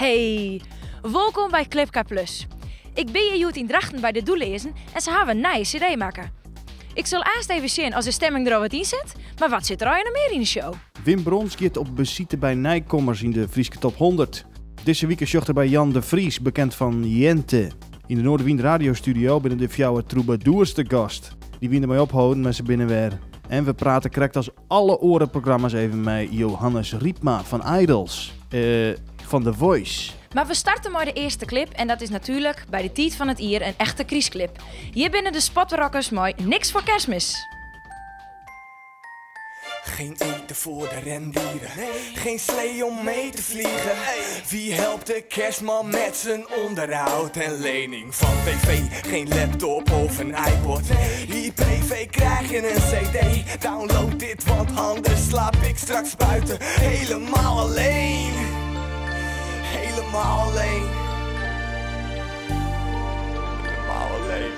Hey, wolkom by Klipkar Plus. Ik bin hjir hjoed yn Drachten by de Doelleazen en se hawwe in nije CD makke. Ik sil aanst even sjen as de stemming der al wat yn sit, mar wat sit der allegear noch mear yn de show? Wim Brons giet op besite by nijkommers yn de Fryske Top 100. Dizze wike sjocht er by Jan de Vries, bekend fan Jente. Yn de Noardewyn radiostudio binne de fjouwer troubadours te gast. Dy wiene dermei opholden, mar se binne wer. En we prate krekt as alle oare programma's even mei Johannes Rypma fan Idols. Eh, fan The Voice. Mar we starte mei de earste klip en dat is natuerlik by de tiid fan it jier in echte krystklip. Hjir binne de Spotrockers mei Niks voor Kerstmis. Geen eten voor de rendieren, geen slee om mee te vliegen. Wie helpt de kerstman met zijn onderhoud en lening van tv? Geen laptop of een iPod. IPV krijg je een cd. Download dit, want anders slaap ik straks buiten. Helemaal alleen. Helemaal alleen. Helemaal alleen.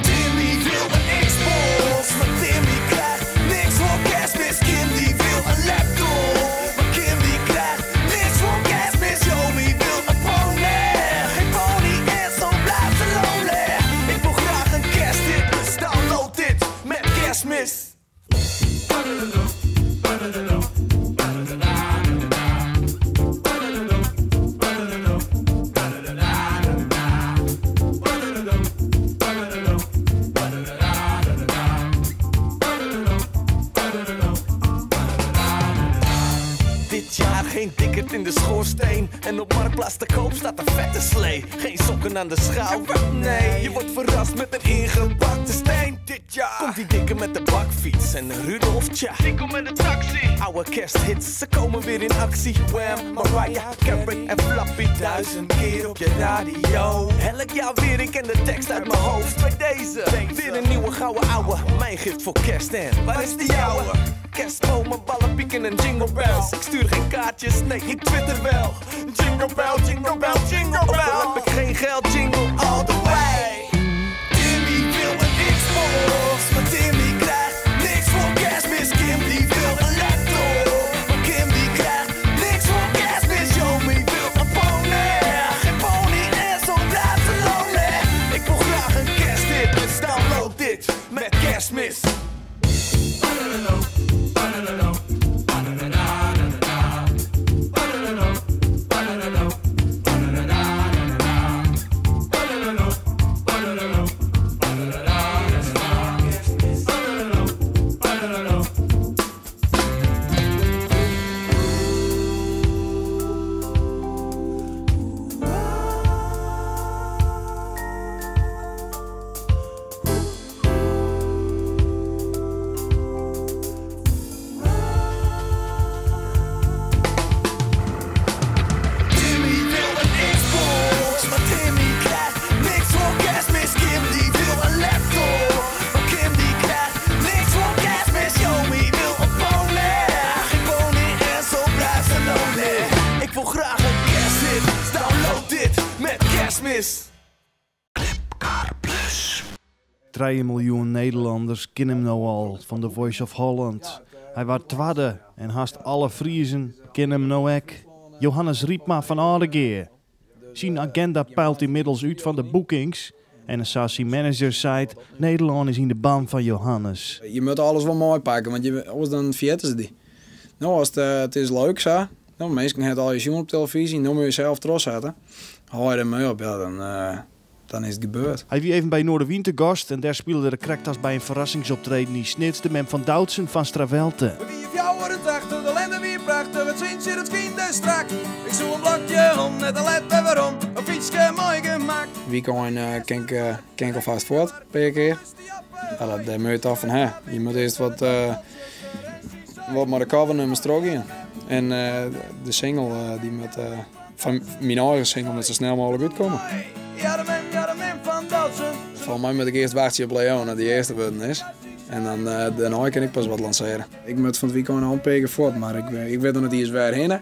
Timmy wil een Xbox, maar Timmy krijgt niks voor kerstmis. Kim die wil een laptop, maar Kim die krijgt niks voor kerstmis. Jomi wil een pony, geen pony en zo blijft ze lonely. Ik wil graag een kersthit, dus download dit met kerstmis. Dit jaar geen dikkerd in de schoorsteen. En op Marktplaats te koop staat een vette slee. Geen sokken aan de schouw, nee. Je wordt verrast met een ingepakte steen. Dit jaar komt die dikke met de bakfiets. En Rudolf, tja, die komt met de taxi. Oude kersthits, ze komen weer in actie. Wham, Mariah Carey en Flappy. 1000 keer op je radio. Elk jaar weer, ik ken de tekst uit mijn hoofd. Bij deze, weer een nieuwe gouden ouwe. Mijn gift voor kerst en waar is de jouwe? Kerstbomen, ballen, pieken en jingle bells. Ik stuur geen kaartjes, nee, ik twitter wel. Jingle bell, jingle bell, jingle bell. Ook al heb ik geen geld, jingle all the way. Timmy wil een Xbox, maar Timmy krijgt niks voor kerstmis. Kim die wil een laptop, maar Kim die krijgt niks voor kerstmis. Jomi wil een pony, geen pony en zo blijft ze lonely. Ik wil graag een kersthit, dus download dit met kerstmis. Timmy wil een Xbox, maar Timmy krijgt niks voor kerstmis. Kim die wil een laptop, maar Kim die krijgt niks voor kerstmis. Jomi wil een pony, geen pony en zo blijft ze lonely. Ik wil graag een kersthit, download dit met kerstmis. 3 miljoen Nederlanners kenne him no al fan The Voice of Holland. Hy waard twadde en hast alle Friezen kenne him no ek. Johannes Rypma fan Aldegea. Syn agenda puilt ynmiddels út fan de boekings en sa syn manager seit, Nederlân is yn de ban fan Johannes. Je moatte alles wol meipakke, want je, oars dan ferjitte se dy. No, as it, eh, it is leuk sa. No, minsken ha it allegear sjoen op telefyzje, no moatte je sels trochsette. Hâld je dermei op, ja, dan, eh, dan is it gebeurd. Hy wie even by Noardewyn te gast en dêr spile er krekt as by in ferrassingsoptreden yn Snits de mem fan Doutzen fan Strawelte. We wie 84, de lente wie prachtich, it sintsje dat skynde strak. Ik soe in blokje om, net te let wer werom, in fytske mei gemak. Wykein eh, kin ik, eh, kin ik alfêst fuort, in pear kear. Ja, dat, dêr moat je toch fan ha. Je moatte earst wat, eh, wat mei de covernummers trochgean. En eh, de single eh, dy moat, eh, fan myn eigen single moat sa snel mooglik útkomme. Folgens my moat ik earst wachtsje op Leona, dy earste wurden is. En dan, uh, dêrnei kin ik pas wat lansearje. Ik moat fan it wykein al in pear kear fuort, mar ik, ik wit noch net iens wêrhinne.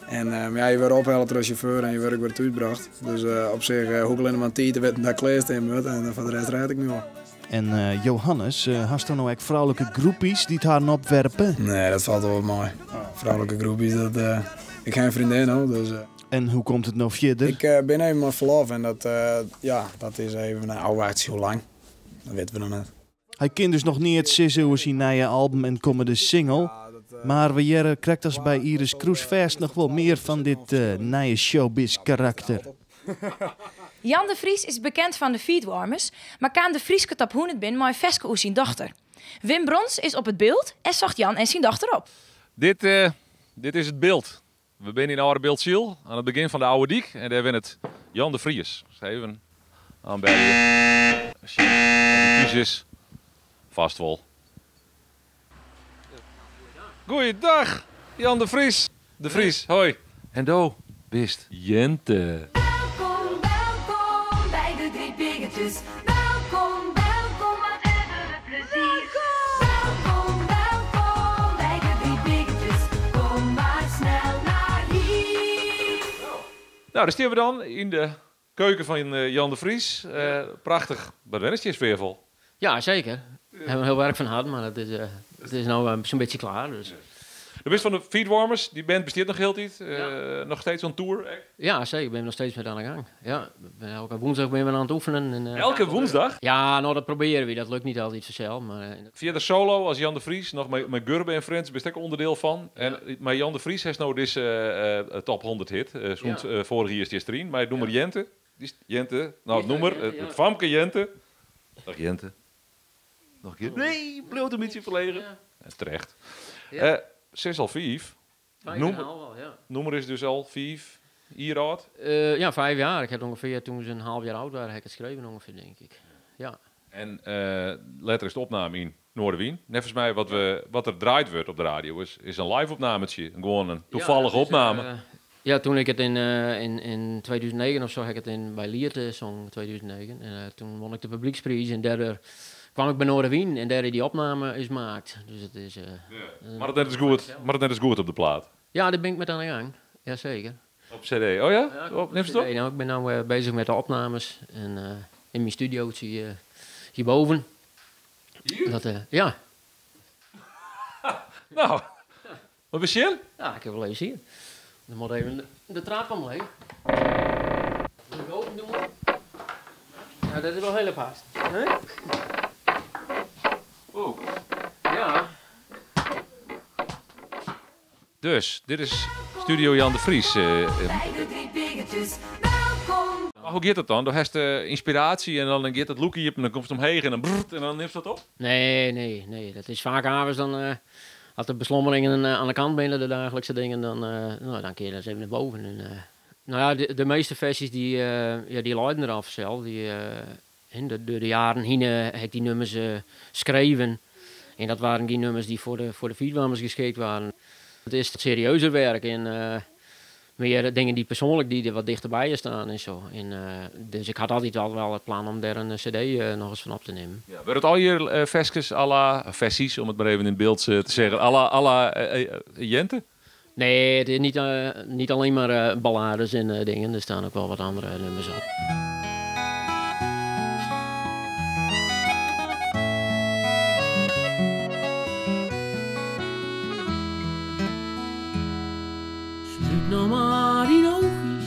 En uh, ja, je wurde ophelle troch de sjauffeur en je wurde ek wer thúsbrocht. Dus uh, op sich uh, hoech ik allinnich mar in tiid te witten dat ik klear stean moat en foar de rest rêd ik my wol. En Johannes, hast do no ek froulike groepies dy't harren opwerpe? Nee, dat falt wol wat mei. Froulike groepies, dat, ik ha in freondin no, dus. En hoe komt it no fierder? Ik bin even mei ferlof en dat, ja, dat is even ôfwachtsje hoe lang. Dat witte we noch net. Hy kin dus noch neat sizze oer syn nije album en kommende single, mar we hearre krekt as by Iris Kroes fêst noch wol mear fan dit nije showbiz-karakter. Jan de Vries is bekend fan de Feetwarmers, mar kaam de Fryske Top 100 binnen mei in ferske oer syn dochter. Wim Brons is op it Bilt en socht Jan en syn dochter op. Dit, dit is it Bilt. We binne yn Aldebiltsyl, oan it begjin fan de Oude Dyk en dêr wennet Jan de Vries. Dus even oanbelje. Sjen oft hy thús is. Fast wol. Goeiedag, Jan de Vries. De Vries, hoi. En do bist Jente. Welkom, welkom by de Drie Biggetjes. Welkom, welkom, wat hebben we plezier. Welkom, welkom by de Drie Biggetjes. Kom maar snel naar hier. Nou, daar staan we dan in de keuken van Jan de Vries. Prachtich, wat wenst je sfearfol? Ja, zeker. Daar hebben we heel werk van gehad, maar het is nou zo'n beetje klaar. Dus. Do bist fan de Feetwarmers, dy band bestiet noch hieltyd. Noch steeds on tour? Ek? Ja, zeker. Ik ben nog steeds met aan de gang. Ja, elke woensdag ben we aan het oefenen. En Elke woensdag? Ja, nou, dat proberen we. Dat lukt niet altijd vanzelf. Maar Fierder solo as Jan de Vries, noch mei Gurbe en Friends, bist ek ûnderdiel fan. En mei Jan de Vries hast no dizze top 100 hit. Sûnt foarich jier stiest deryn. Mei it nûmer Jente. Jente, nou it nûmer, it famke Jente. Dag Jente. Noch in kear. Nee, bliuwt in bytsje ferlegen. Terecht. Se is al 5. Vijf en een half al, ja. Nûmer is dus al 5 jier âld? Ja, 5 jaar. Ik heb ongeveer, toen ze een half jaar oud waren, heb ik het geschreven ongeveer, denk ik. Ja. En letter is de opname yn Noardewyn. Neffens my wat der draaid wurdt op de radio is in live opnametsje. Gewoan in toevallige Ja, opname. Ja, toen ik het in 2009 of zo, heb ik het by Liet song 2009. En toen won ik de publieksprijs en daardoor kwam ik bij Noardewyn en daar die opname is gemaakt. Dus het is een Maar het net is goed, maar het net is goed op de plaat. Ja, daar ben ik met aan de gang. Jazeker. Op CD, oh ja? Ja, Op, neemst het op? CD. Nou, ik ben nou bezig met de opnames en in mijn studiootje hierboven. Hier? Dat ja. Nou, wat is je? Ja, ik heb wel even zien. Dan moet even de trap omhoog. Moet ik open doen? Ja, dat is wel heel apart. Hè? Oh. Ja. Dus, dit is Studio Jan de Vries. Bij de Drie Biggetjes, welkom. Maar hoe gaat dat dan? Dan heb je inspiratie en dan gaat het loekie op en dan komt het omheen en dan brrrt en dan neemt dat op? Nee, nee, nee. Dat is vaak avonds dan, als de beslommeringen aan de kant binnen, de dagelijkse dingen, dan nou, dan keer je dat eens even naar boven. En nou ja, de meeste versies die, ja, die leiden eraf zelf. Die in de jaren heen heb ik die nummers geschreven. En dat waren die nummers die voor de Feetwarmers geschikt waren. Het is het serieuzer werk en meer dingen die persoonlijk die er wat dichterbij je staan en zo. En dus ik had altijd al wel het plan om daar een cd nog eens van op te nemen. Ja, worden het al je verskes à la, versies, om het maar even in beeld te zeggen, à la Jente? Nee, het is niet alleen maar ballades en dingen. Er staan ook wel wat andere nummers op. Sluit nou maar die oogjes,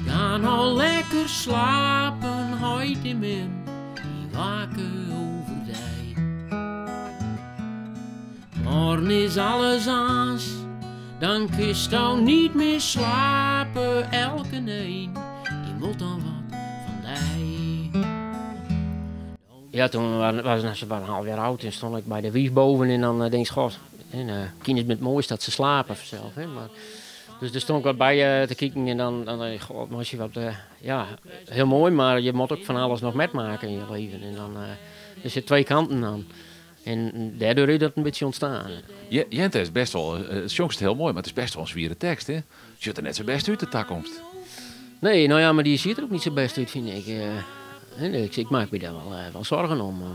ga nou lekker slapen, hoid in mem, die waken over dij. Morgen is alles aans, dan kist dan niet meer slapen, elke een, die moet dan wat van dij. Ja, toen was ze een half jaar oud en stond ik bij de wieg boven en dan denk ik, god, en kind is met het mooiste dat ze slapen vanzelf. Hè, maar, dus er stond ik wat bij te kijken en dan denk ik, god, was je wat, ja, heel mooi, maar je moet ook van alles nog metmaken in je leven. En dan er zitten twee kanten aan. En daardoor is dat een beetje ontstaan. Jente is best wel, het jongste heel mooi, maar het is best wel een zwiere tekst, hè? Het ziet er net zo best uit, de toekomst. Nee, nou ja, maar die ziet er ook niet zo best uit, vind ik. Ik maak me daar wel zorgen om. Om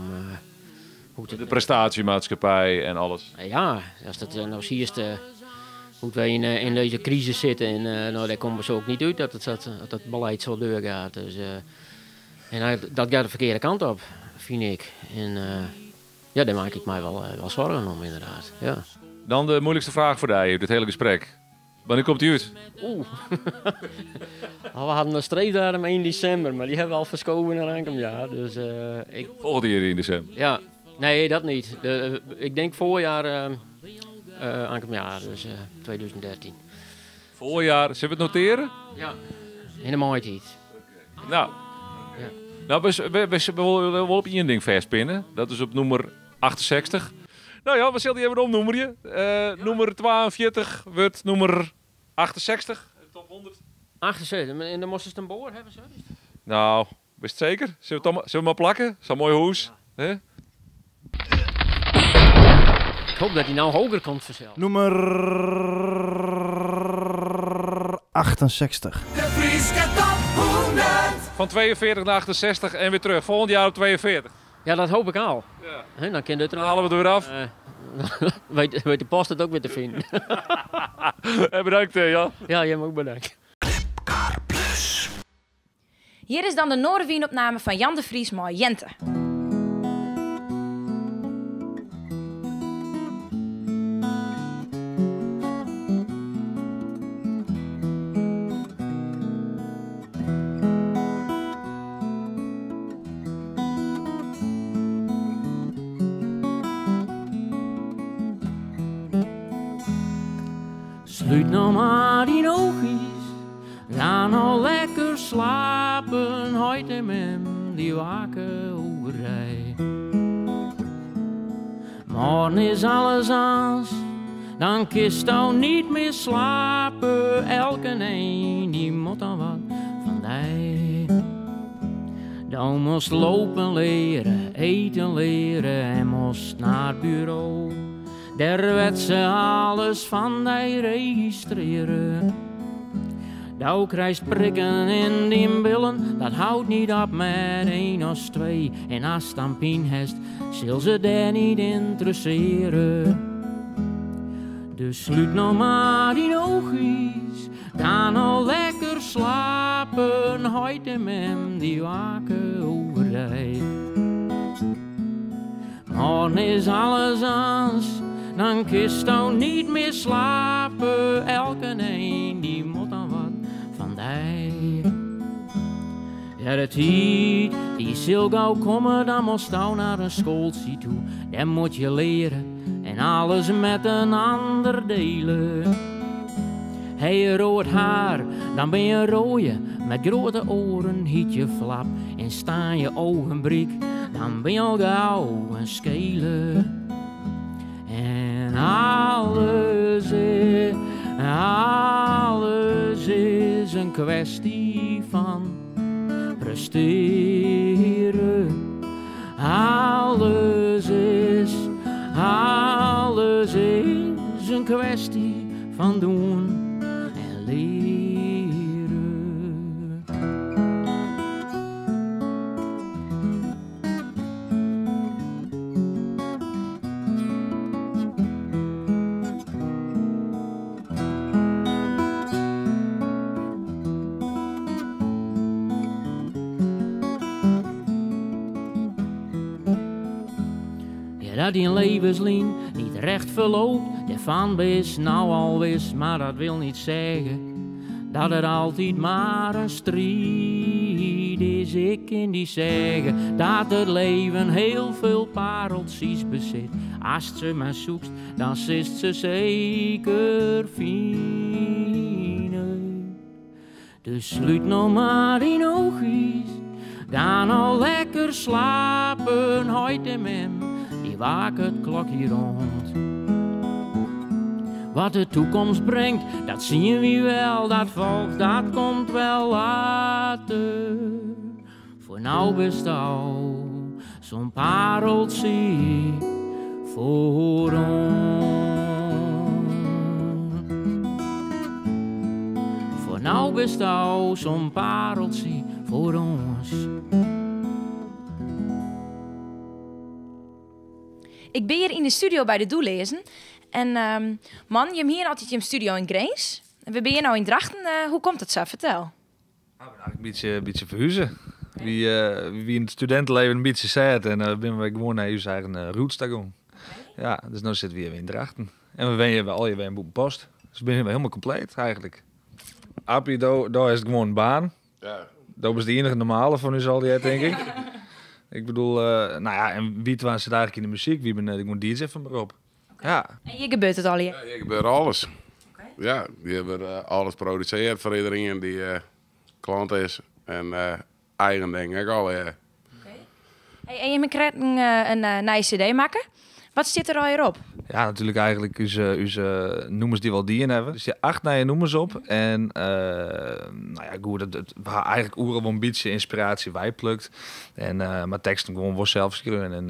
hoe het De prestatiemaatschappij en alles. Ja, als dat nou zie je, hoe wij in deze crisis zitten. En nou, daar komen we zo ook niet uit dat dat beleid zo doorgaat. Dus En dat gaat de verkeerde kant op, vind ik. En ja, daar maak ik mij wel zorgen om, inderdaad. Ja. Dan de moeilijkste vraag voor jou, dit hele gesprek. Wanneer komt die uit? Oeh. Oh, we hadden een streefdatum 1 december, maar die hebben we al verschoven naar aankomend jaar. Dus ik... Volgend jaar in december? Ja, nee, dat niet. Ik denk voorjaar aankomend jaar, dus 2013. Voorjaar, zullen we het noteren? Ja, in de mooie tijd. Okay. Nou, ja. Nou, we willen wel op één ding vastpinnen. Dat is op nummer 68. Nou ja, we zullen die even omnoemen. Nummer 42 wordt nummer 68, top 100. 68, en dan moesten ze een boor hebben, zo? Nou, wist het zeker? Zullen we maar plakken? Zo'n mooi hoes. Ja. Hè? Ik hoop dat hij nou hoger komt vanzelf. Nummer 68. De Frieske top 100. Van 42 naar 68 en weer terug. Volgend jaar op 42. Ja, dat hoop ik al. Ja. He, dan kan dit Dan halen we het weer af. Weet de post het ook weer te vinden. Bedankt, Jan. Ja, jij ook bedankt. Klepkar Plus. Hier is dan de Noardewyn-opname van Jan de Vries met Jente. Sluit nou maar die oogjes, ga nou lekker slapen, hoit en mem die waken overij. Morgen is alles anders, dan kist nou niet meer slapen, elke een die moet dan wat van dij. Dan moest lopen leren, eten leren en moest naar het bureau. Daar werd ze alles van die registreren. Nou krijgt prikken in die billen, dat houdt niet op met 1 of 2. En als dan pijn heeft, zal ze daar niet interesseren. Dus sluit nou maar die oogjes, ga nou lekker slapen, hoit en mem die waken overij. Morgen is alles anders, dan kist nou niet meer slapen, elke een die moet dan wat van dij. Ja, de tijd die zal gauw komen, dan moest nou naar een schooltje toe. Dan moet je leren en alles met een ander delen. Hey, je rood haar, dan ben je rooie, met grote oren hiet je flap en staan je ogenbrik, dan ben je al gauw een schele. En alles is een kwestie van presteren. Alles is een kwestie van doen en leren. Dat die levenslijn niet recht verloopt, daarvan is nou al wis, maar dat wil niet zeggen dat het altijd maar een strijd is. Ik kan die zeggen dat het leven heel veel pareltjes bezit. Als ze maar zoekt, dan zit ze zeker fine. Dus sluit nou maar in oogjes, ga nou lekker slapen, hoit en mem. Waak het klokje rond. Wat de toekomst brengt, dat zien we wel, dat volgt, dat komt wel later. Voor nou bestaat zo'n pareltje voor ons. Voor nou bestaat zo'n pareltje voor ons. Ik ben hier in de studio bij de Doelezen. En man, je hebt hier altijd je studio in Grins. En we ben hier nou in Drachten. Hoe komt het zo? Vertel. Nou, ik ben een beetje verhuizen. Wy wiene it studinteleven in bytsje sêd en binne wy gewoan nei ús eigen roots ta gong. Ja, dus no sitte wy hjir yn Drachten. En we wenje wy allegear wer yn Bûtenpost. Dus binne we hielendal kompleet eigentlik. Appie, do, do hast gewoan in baan. Ja. Do bist de iennige normale fan ús allegear, tink ik. Ik bedoel, nou ja, en wy twa sitte eigentlik yn de muzyk. Wy binne gewoan DJ fan berop. Ja. En hjir gebeurt it allegear? Ja, hjir gebeurt alles. Ja, hjir wurdt alles produsearre foar iderien dy't klant is. En eigen ding ek allegear. Hey, en jimme krekt in nije CD makke. Wat stiet der allegear op? Ja, natuerlik eigentlik ús nûmers dy't we al dien hawwe. Der stean 8 nije nûmers op. En nou ja, goed, it, we ha eigentlik oeral wol in bytsje ynspiraasje weiplukt. En mar teksten gewoan wol sels skreaun. En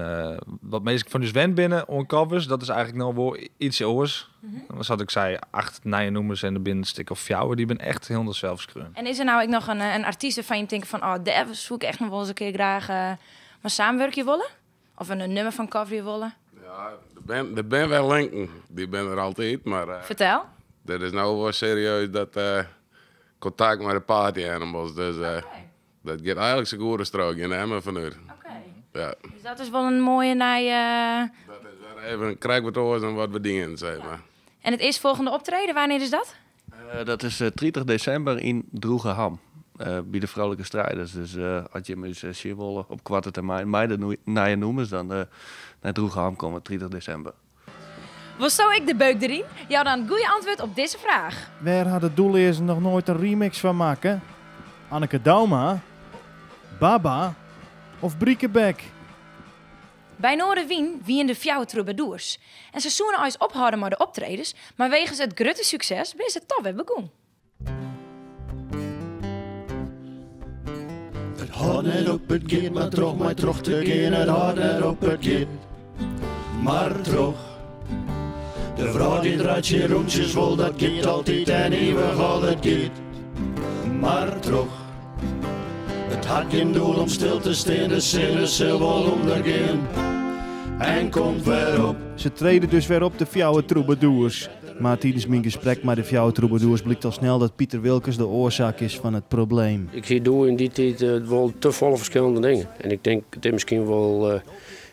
wat minsken fan ús wend binne oan covers, dat is eigentlik no wol ietsje oars. Sa't ik sei, 8 nije nûmers en der binne in stik of 4 dy binne echt hielendal sels skreaun. En is der no ek noch in artyst wêrfan jim tinke fan, oh, dêr soe ik echt noch wol ris in kear graach mei samenwurkje wolle? Of in nûmer fan coverje wolle? Ja, der binne wer linken. Dy binne der altyd, mar Fertel. Der is no wol serieus dat kontakt mei de Party Animals, dus dat giet eigentlik sa goed as troch, gean dêr mar fanút. Ja. Dus dat is wol in moaie nije... Dat is wer even krekt wat oars dan wat we dienen, sis mar. En it earstfolgjende optreden, wannear is dat? Dat is 30 desimber yn Droegeham, by de Vrolijke Strijders. Dus as jimme ús sjen wolle op koarte termyn mei de nije nûmers, dan nei Droegeham komme, 30 desimber. Wolsto ek de beuk deryn? Jou dan it goede antwurd op dizze fraach. Wêr ha de Doelleazen noch noait in remix fan makke? Anneke Douma, Baba of Bricquebec? By Noardewyn wiene de fjouwer troubadours. En se soene eins ophâlde mei de optredens, mar wegens it grutte sukses binne se toch wer begûn. It hâldt net op, it giet mar troch, mei troch te gean. It hâldt net op, it giet mar troch. De wrâld dy draait syn rûntsjes wol, dat giet altyd en ivich al, it giet mar troch. It hat gjin doel om stil te stean, de sinne sil wol ûndergean en komt wer op. Se trede dus wer op, de fjouwer troubadours. Mar tidens myn gesprek mei de fjouwer troubadours blykt al snel dat Piter Wilkens de oarsaak is fan it probleem. Ik hie doe yn dy tiid wol te folle ferskillende dingen. En ik tink, it is miskien wol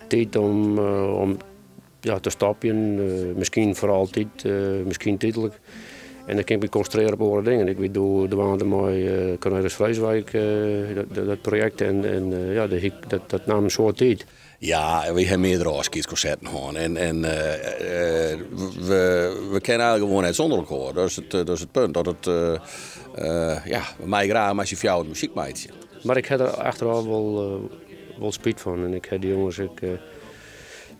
tiid om ja, te stopjen. Miskien foar altyd, miskien tydlik. En dan kin ik my konsintrearje op oare dingen. Ik wie doe dwaande mei Cornelis Vreeswijk, dat projekt. En ja, dat naam in soad tiid. Ja, wy ha meardere ôfskiedskonserten hân en we we kinne eigentlik gewoan net sûnder elkoar. Dat is it, dat is it punt. Dat it, ja, we meie graach mei syn fjouweren muzyk meitsje. Mar ik ha der achterôf wol, wol spyt fan en ik ha de jonges ek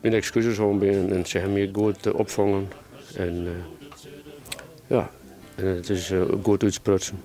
myn ekskuses oanbean en se ha my goed opfongen en ja, en it is goed útsprutsen.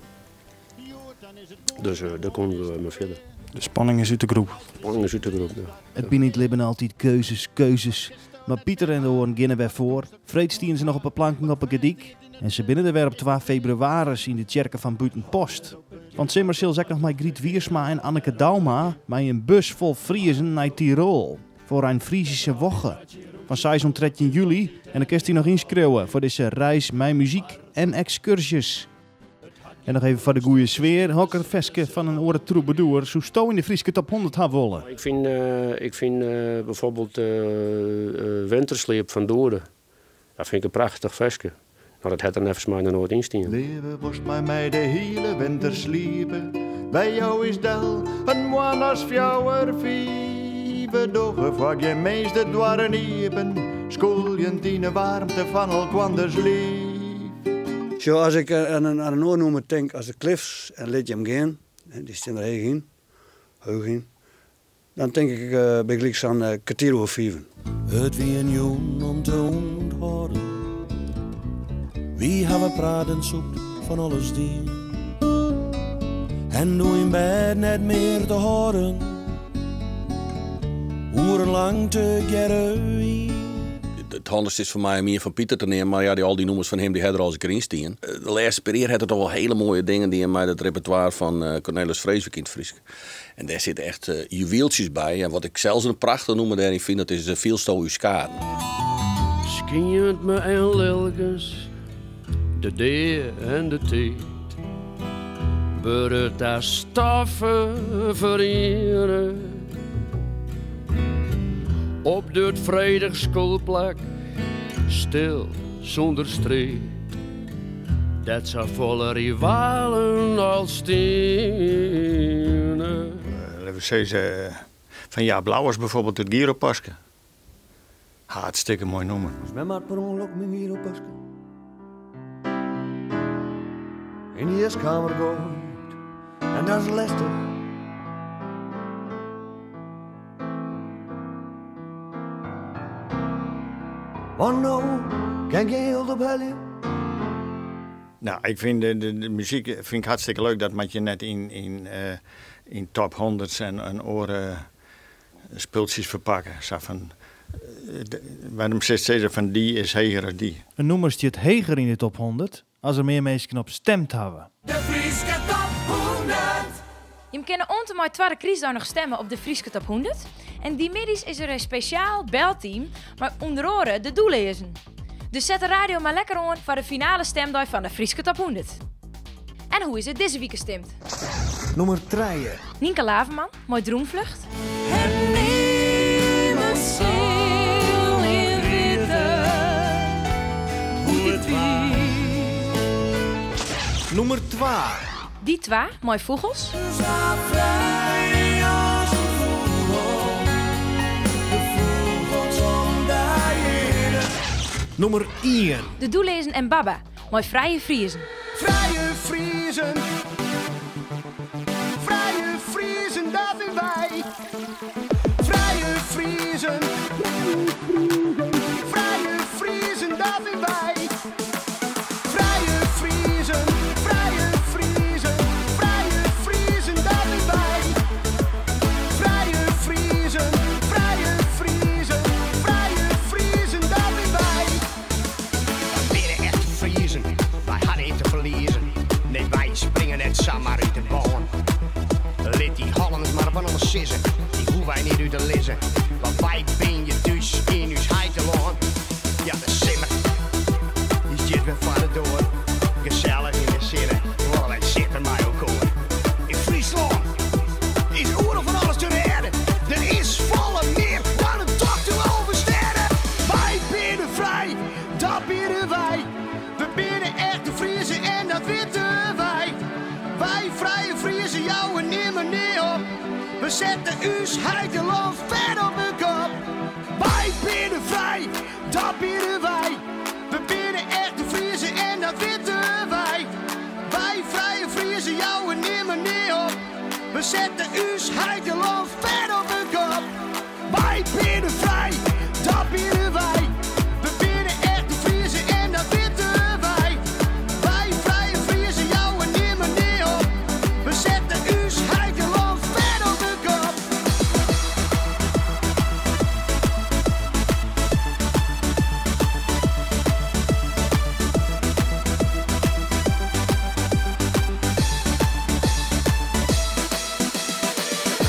Dus dêr koene we mei fierder. De spanning is út de groep. De spanning is út de groep, ja. It binne yn it libben altyd keuzes, keuzes. Mar Piter en de oaren geane wer foar. Freed stiene se noch op 'e planken op 'e Gerdyk. En se binne der wer op 2 febrewaris yn de tsjerke fan Bûtenpost. Fan 't simmer sil se ek noch mei Griet Wiersma en Anneke Douma mei in bus fol Friezen nei Tirol foar in Friesische Woche. Fan 6 oant 13 july en dan kinst dy noch ynskriuwe foar dizze reis mei muzyk en ekskurzjes. En noch even foar de goede sfear, hokker ferske fan in oare troubadour soesto yn de Fryske top 100 ha wolle? Ik fyn, ik fyn bijvoorbeeld Wintersliep fan Doede, dat fyn ik in prachtich ferske. Mar dat hat der neffens my noch noait yn stien. Leave wolst mei my de hiele winter sliepe, by jou is del in moanne as fjouwer, fiif. We dogge foar gjin mins de doarren iepen, skûljend yn 'e waarmte fan elkoanders liif. Sjoch, as ik oan in oar nûmer tink as de Cliffs en Lit Jim Gean, dy stean der heech yn, heech yn, dan tink ik bygelyks oan kertier oer fiven. It wie in jûn om te ûnthâlden. Wy hawwe praat en sûpt, fan alles dien. En doe yn bêd net mear te hâlden. Oerenlang tegearre yn. It handichste is foar my om ien fan Piter te neamen, mar ja, al dy nûmers fan him dy ha der al ris in kear yn stien. De lêste pear jier hat er toch wol hiele moaie dingen dien mei dat repertoire fan Cornelis Vreeswijk yn it Frysk. En dêr sitte echt juwieltsjes by. En wat ik sels in prachtich nûmer dêryn fyn, dat is Fielsto ús skaden. Skientme en lilkens, de dea en de tiid. Wurde ta stoffen feriene. Op dit fredich skûlplak, stil sûnder striid, dêr't safolle rivalen al stiene. Litte we sizze, fan Jaap Louwers bijvoorbeeld it Giropaske. Hartstikke moai nûmer. As mem hat per ûngelok myn giropaske yn de jiskkamer goaid en dat is lestich. Want no kin ik gjin jild ophelje. Nou, ik fyn de, de, de muzyk fyn ik hartstikke leuk. Dat moat je net yn, yn, yn top 100's en, en oare spultsjes ferpakke. Sa fan, wêrom silst sizze fan dy is heger as dy? In nûmer stiet heger yn de top 100 as der mear minsken op stimd hawwe. De Fryske top 100! Jim kinne oant en mei twadde krystdei noch stemme op de Fryske top 100. En dy middeis is der in spesjaal belteam mei ûnder oare de Doelleazen. Dus set de radio mar lekker oan foar de finale stemdei fan de Fryske top 100. En hoe is it dizze wike stimd? Nûmer trije. Nynke Laverman mei Droomvlucht. En nimmen sil mear witte hoe't it wie. Nûmer twa. Die Twa mei Fûgels. Sa frij as in fûgel, de fûgels om dy hinne. Nûmer ien. De Doelleazen en Baba mei Frije Friezen. Frije Friezen, frije Friezen, dat binne wy. Frije Friezen, frije Friezen, dat binne wy. Frije Friezen, frije Friezen, frije Friezen, dat binne wy. Frije Friezen, frije Friezen, frije Friezen, dat binne wy. Wy binne echte Friezen, wy ha neat te ferliezen. Nee, wy springe net samar út de bân. Lit dy Hollanners mar fan alles sizze, dy hoege wy net út te lizzen. Want wy binne hjir thús yn ús heitelân. Ja, de simmer, dy stiet wer foar de doar. Gesellich yn de sinne, wolle wy sitte mei elkoar. Yn Fryslân is oeral fan alles te rêden. Der is folle mear dan in tocht oer alve stêden. Wy binne frij, dat binne wy. We binne echte Friezen en dat witte wy. Wy frije Friezen jouwe nimmer nea op. We sette ús heitelân fet op 'e kop. Wy binne frij, dat binne wy. We binne echte Friezen en dat witte wy. Wy frije Friezen jouwe nimmer nea op. We sette ús heitelân fet op 'e kop. Wy binne frij, dat binne wy. We binne echte Friezen en dat witte wy. Wy frije Friezen jouwe nimmer nea op. We sette ús heitelân fet op 'e kop.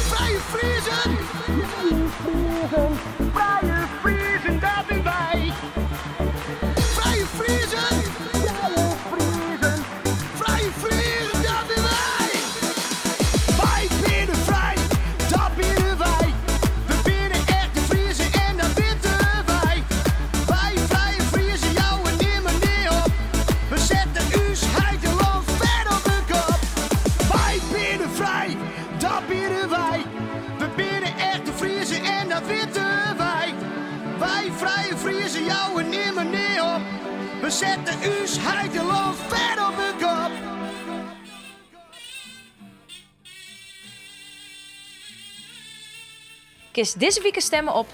Frije Friezen! Frije Friezen, dat binne wy. Frije Friezen! Frije Friezen, dat binne wy. Wy binne frij, dat binne wy. We binne echte Friezen en dat witte wy. Wy frije Friezen jouwe nimmer nea op. We sette ús heitelân fet op 'e kop. Wy binne frij, dat binne wy. We binne echte Friezen en dat witte wy. Wy frije Friezen jouwe nimmer nea op. We sette ús heitelân fet op 'e kop. Kinst dizze wike stemme op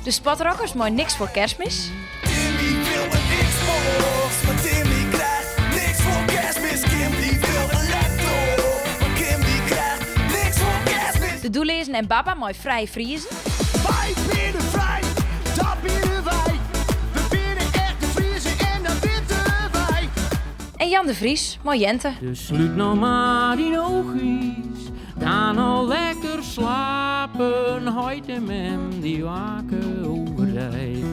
de Spotrockers mei Niks foar Kerstmis. Timmy wil een Xbox, mar Timmy krijt niks foar kerstmis. Kim dy wil in laptop, mar Kim dy krijt niks foar kerstmis. De Doelleazen en Baba mei Frije Friezen. Wy binne frij, dat binne wy. We binne echte Friezen en dat witte wy. En Jan de Vries mei Jente. Dus slút no mar dyn oogjes, dan al lekker slapen. Heit en mem dy wake oer dy.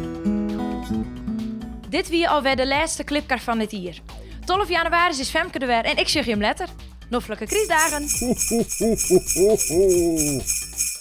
Dit wie alwer de lêste Klipkar fan dit jier. 12 jannewaris is Femke der wer en ik sjoch jim letter. Noflike krystdagen! Ho, ho, ho, ho, ho.